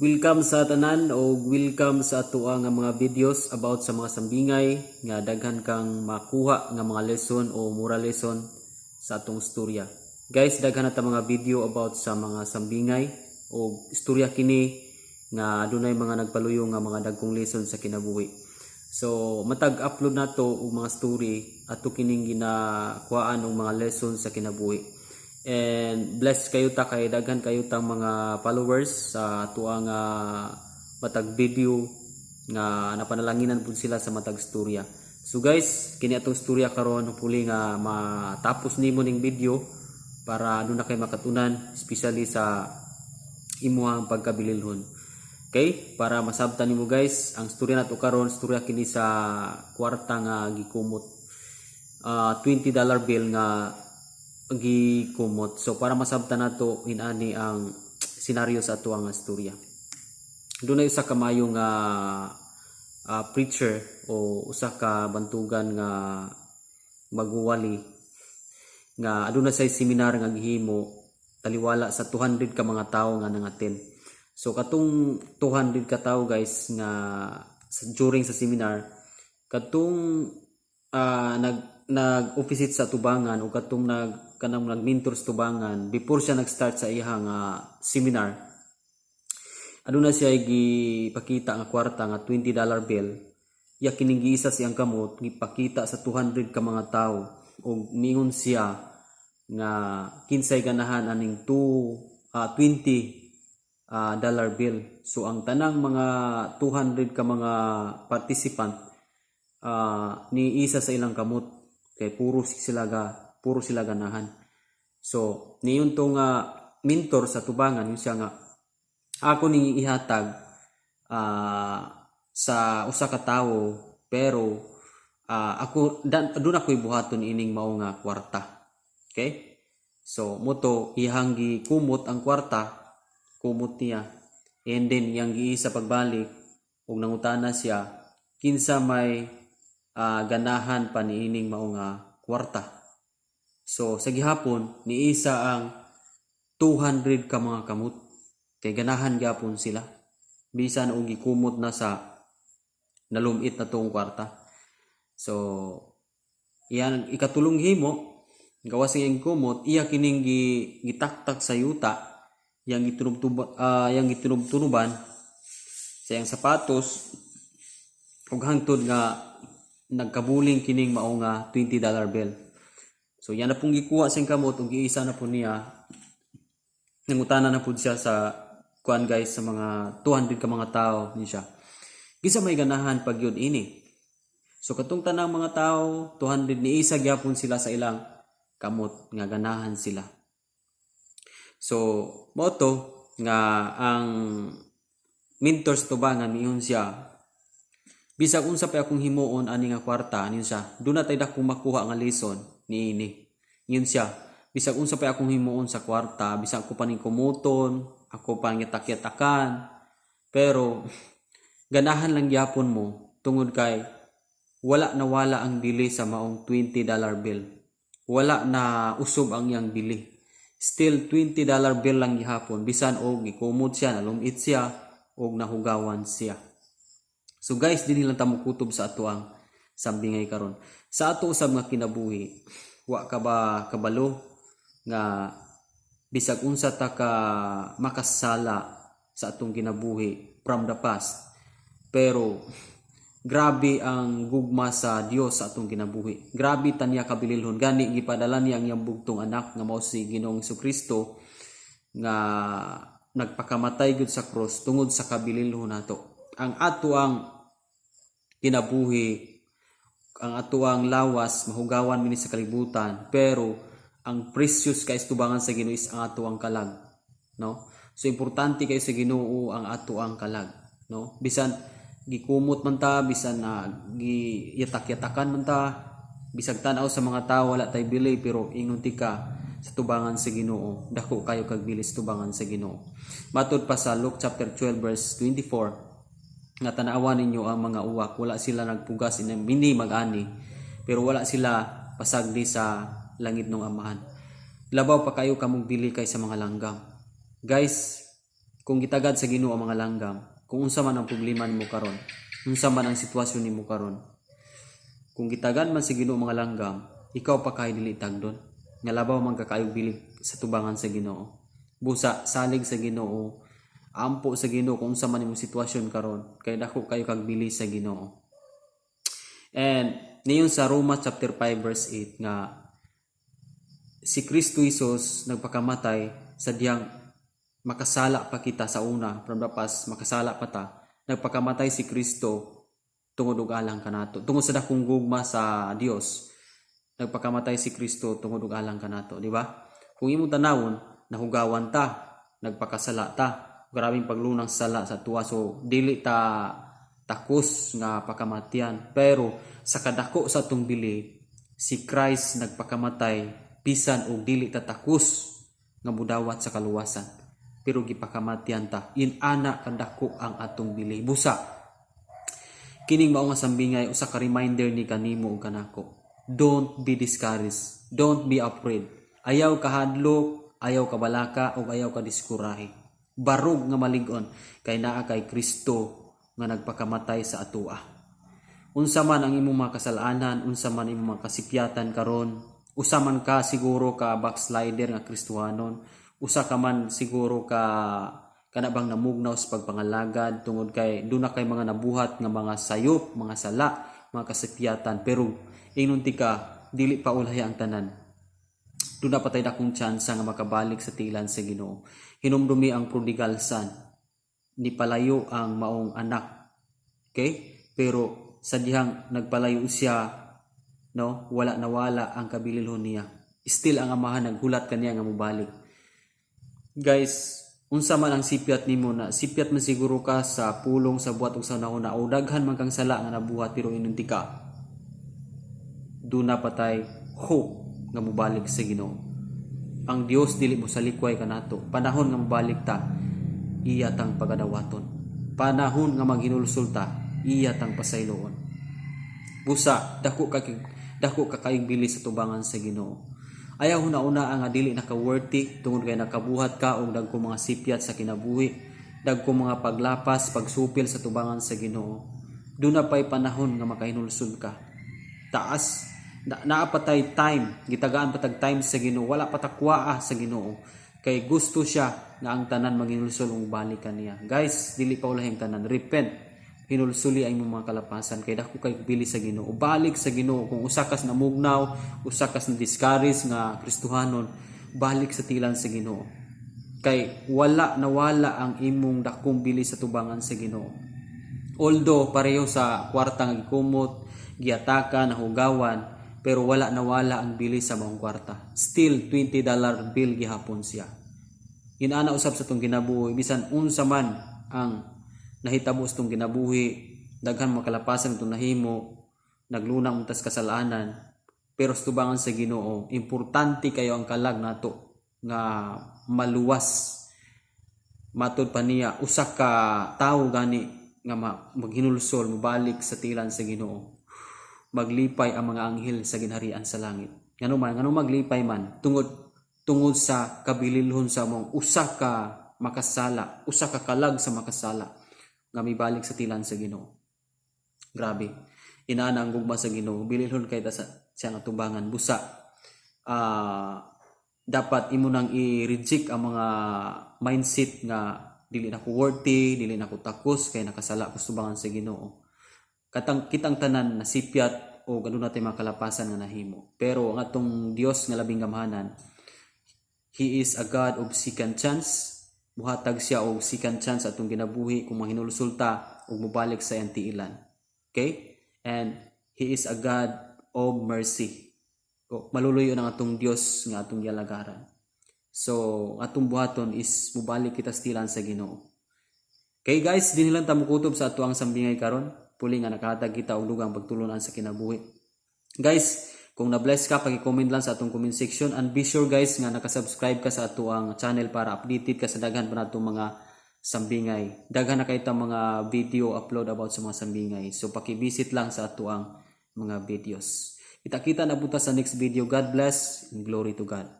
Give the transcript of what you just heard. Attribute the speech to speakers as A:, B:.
A: Welcome sa tanan o welcome sa atoa nga mga videos about sa mga sambingay nga daghan kang makuha nga mga lesson o moral lesson sa atong storya. Guys, daghan na ta mga video about sa mga sambingay o istorya kini nga adunay mga nagpaluyo nga mga dagkong lesson sa kinabuhi. So, matag upload nato og mga story, ato kining ginakuhaan og mga lesson sa kinabuhi. And bless kayo ta kay daghan kayo tang mga followers sa atoa nga matag video nga napanalanginan pud sila sa matag storya. So guys, kini atong storya karon, hopefully nga matapos nimo ning video para aduna kay makatunan, especially sa imuhang pagkabililhon. Okay, para masabtan nimo guys, ang storya nato karon, storya kini sa kwarta nga gikumot. $20 bill nga gikumot. So para masabtan nato inani ang senaryo sa ato nga storya. Dunay usa ka maayo nga preacher o usa ka bantugan nga magwali nga aduna say seminar nga gihimo taliwala sa 200 ka mga tawo nga nang-attend. So katong 200 ka tawo, guys, nga during sa seminar, katong nag nag-officiate sa tubangan o katong nag kanang nag-mentor sa tubangan, before siya nag-start sa iya nga seminar, aduna siya gipakita nga kwarta nga $20 bill. Iya kining giisa siyang kamot, gipakita sa 200 ka mga tawo ug ningon siya nga kinsay ganahan aning 2 20 dollar bill. So ang tanang mga 200 ka mga participant ni isa sa ilang kamot kay puro sila ganahan. So niyon to nga mentor sa tubangan, yun siya nga ako ning ihatag sa usa ka tawo, pero ako doon ako ibuhaton ining mao nga kwarta. Okay? So moto iyang gikumot ang kwarta, kumot niya. And then iyang giisa pagbalik ug nangutana siya kinsa may ganahan pa niining mao nga kwarta. So sa gihapon niisa ang 200 ka mga kamot kay ganahan gyapon sila bisan og gikumot na sa nalumit na tong kwarta. So iyan ikatulong himo, gawas iyang kumot, iya kining gitaktak sa yuta, yang gitunob yang gitunob-tunoban sa iyang sapatos ug hangtod nga nagkabuling kining mao nga $20 bill. So yan na pong gikuha sa iyang kamot ug giisa na po niya. Nangutana na pud siya sa kuan, guys, sa mga 200 ka mga tao ni siya. Kinsa may ganahan pag yun ini? So katong tanang mga tao 200, ni isa gyapon sila sa ilang kamot nga ganahan sila. So mao to nga ang mentor sa tubangan, miingon siya, "Bisag unsa pa akong himuon ani nga kwarta," anin siya, "duna tay dakong makuha nga lesson niini." Ingon siya, "Bisag unsa pa akong himuon sa kwarta, bisag ako pa ning kumuton, ako pa ngitak-yatakan, pero ganahan lang gyapon mo tungod kay wala nawala ang bili sa maong $20 bill. Wala na usob ang iyang bili. Still $20 bill lang gihapon bisan og gikumot siya, nalumit siya og nahugawan siya." So guys, dinhi lang ta mokutob sa ato ang sambingay karon. Sa ato usab nga kinabuhi, wa ka ba kabalo nga bisag unsa ta ka makasala sa atong kinabuhi from the past, pero grabe ang gugma sa Dios sa atong kinabuhi? Grabe ta niya kabililhon, gani gipadala niya ang iyang bugtong anak nga mao si Ginoong Kristo nga nagpakamatay gud sa cross tungod sa kabililhon nato. Ang ato ang kinabuhi, ang ato ang lawas, mahugawan mini sa kalibutan, pero ang precious kay tubangan sa Ginoo is ang ato ang kalag, no? So importante kay sa Ginoo ang ato ang kalag, no? Bisan gikumot man ta, bisan na giyatak-yatakan man ta, bisag tan-aw sa mga tao wala tay bili, pero ingon tika sa tubangan sa Ginoo, dako kayo kag bili sa tubangan sa Ginoo. Matud pa sa Luke chapter 12 verse 24 nga tanawa ninyo ang mga uwak, wala sila nagpugas, hindi mag-ani, pero wala sila pasagdi sa langit ng Amahan. Labaw pa kayo kamong bili kay sa mga langgam. Guys, Kung gitagad sa Ginoo ang mga langgam, kung unsa man ang problema nimo karon, unsa man ang sitwasyon nimo karon, kung gitagad man sa Ginoo mga langgam, ikaw pa kay dili tagdon nga labaw man ka kaayog bili sa tubangan sa Ginoo. Busa salig sa Ginoo, ampo sa Ginoo kung unsa man imong sitwasyon karon, kay dako kayo kag bili sa Ginoo. And niyon sa Roma chapter 5 verse 8 nga si Kristo Jesus nagpakamatay sa diyang makasala pa kita sa una, from the past, makasala pa ta, nagpakamatay si Kristo tungod og alang kanato. Tungod sa dakong gugma sa Dios, nagpakamatay si Kristo tungod og alang kanato, di ba? Kung imong tanawon, nahugawan ta, nagpakasala ta, grabing paglunang sala sa tuwa, so dili ta takos nga pakamatian. Pero sa kadako sa atong bili, si Christ nagpakamatay bisan og dili ta takos nga mudawat sa kaluwasan. Pero gipakamatian ta. In-ana kadako ang atong bili. Busa kining mao nga sambingay, usa ka reminder ni kanimo ug kanako. Don't be discouraged. Don't be afraid. Ayaw kahadlok, ayaw kabalaka ug ayaw ka diskurahe. Barog nga malig-on kay naa kay Kristo nga nagpakamatay sa atoa. Unsa man ang imong mga kasalanan, unsa man imong mga kasipyatan karon, usa man ka siguro ka backslider nga Kristohanon, usa ka man siguro ka kana bang namugnaw sa pagpangalagad tungod kay duna kay mga nabuhat nga mga sayop, mga sala, mga kasipyatan, pero ingnon tika, dili pa ulay ang tanan. Duna pa tay dakong tsansa nga makabalik sa tilan sa Ginoo. Hinumdumi ang prodigal son. Nipalayo ang maong anak. Okay? Pero sa dihang nagpalayo siya, no, wala nawala ang kabililhon niya. Still ang amahan naghulat kaniya nga mobalik. Guys, unsa man ang sipyat nimo na sipyat man siguro ka sa pulong sa buhat ug sa hunahuna o daghan man kang sala nga nabuhat, pero inunti ka, duna pa tay hope nga mobalik sa Ginoo. Ang Dios dili mo salikway kanato. Panahon nga mobalik ta, iya tang pagadawaton. Panahon nga maghinulsol ta, iya tang pasayloon. Busa dako ka kayong bili sa tubangan sa Ginoo. Ayaw huna-una ang dili naka worthy tungod kay nakabuhat ka og dagko mga sipyat sa kinabuhi, dagko mga paglapas, pagsupil sa tubangan sa Ginoo. Duna pay panahon nga makahinulsol ka. Taas na, naa pa tay time, gitagaan pa tag time sa Ginoo, wala pa ta kwaa sa Ginoo. Kay gusto siya nga ang tanan maghinulsol ug balik kaniya. Guys, dili pa ulahi ang tanan. Repent. Hinulsuli ang imong mga kalapasan kay dako kay bili sa Ginoo. Balik sa Ginoo. Kung usa kas namugnaw, usa kas na discourage nga Kristohanon, balik sa tilan sa Ginoo. Kay wala nawala ang imong dakong bili sa tubangan sa Ginoo. Although pareho sa kwarta nga gikumot, giataka, nahugawan, pero wala nawala ang bili sa maong kwarta. Still $20 bill gihapon siya. Inana usab sa tong kinabuhi, bisan unsa man ang nahitabo sa tong kinabuhi, daghan mga kalapasan itong nahimo, naglunang untas kasalanan, pero sa tubangan sa Ginoo, importante kayo ang kalag nato nga maluwas. Matod pa niya, usa ka tawo gani nga maghinulsol, mobalik sa tilan sa Ginoo, maglipay ang mga anghel sa ginharian sa langit. Ngano man, ngano maglipay man? Tungod sa kabililhon sa mong usa ka makasala, usa ka kalag sa makasala nga mibalik sa tilan sa Ginoo. Grabe. Inana ang gugma sa Ginoo. Bililhon kay ta sa siyang atubangan. Busa dapat imo nang i-reject ang mga mindset nga dili na ko worthy, dili na ko takos kay nakasala ko sa tubangan sa Ginoo. Katang kitang tanan nasipyat o ganun natin mga kalapasan nga nahimo. Pero ang atong Dios nga labing gamhanan, He is a God of second chance. Muhatag siya og second chance atong kinabuhi kung mahinulsol ta ug mobalik sa iyang tiilan. Okay? And He is a God of mercy. O, maluluyo ng atong Dios nga atong gialagaran. So, ang atong buhaton is mobalik kita sa tilan sa Ginoo. Okay guys, dinhi lang ta mokutob sa ato ang sambingay karon. Puli nga nakahatag kita og dugang pagtulunan sa kinabuhi. Guys, kung na-bless ka, paki-comment lang sa atong comment section and be sure, guys, nga naka-subscribe ka sa ato ang channel para updated ka sa daghan pa natong mga sambingay. Daghan na kay ta mga video upload about sa mga sambingay. So paki-visit lang sa ato ang mga videos. Kita-kita na punta sa next video. God bless and glory to God.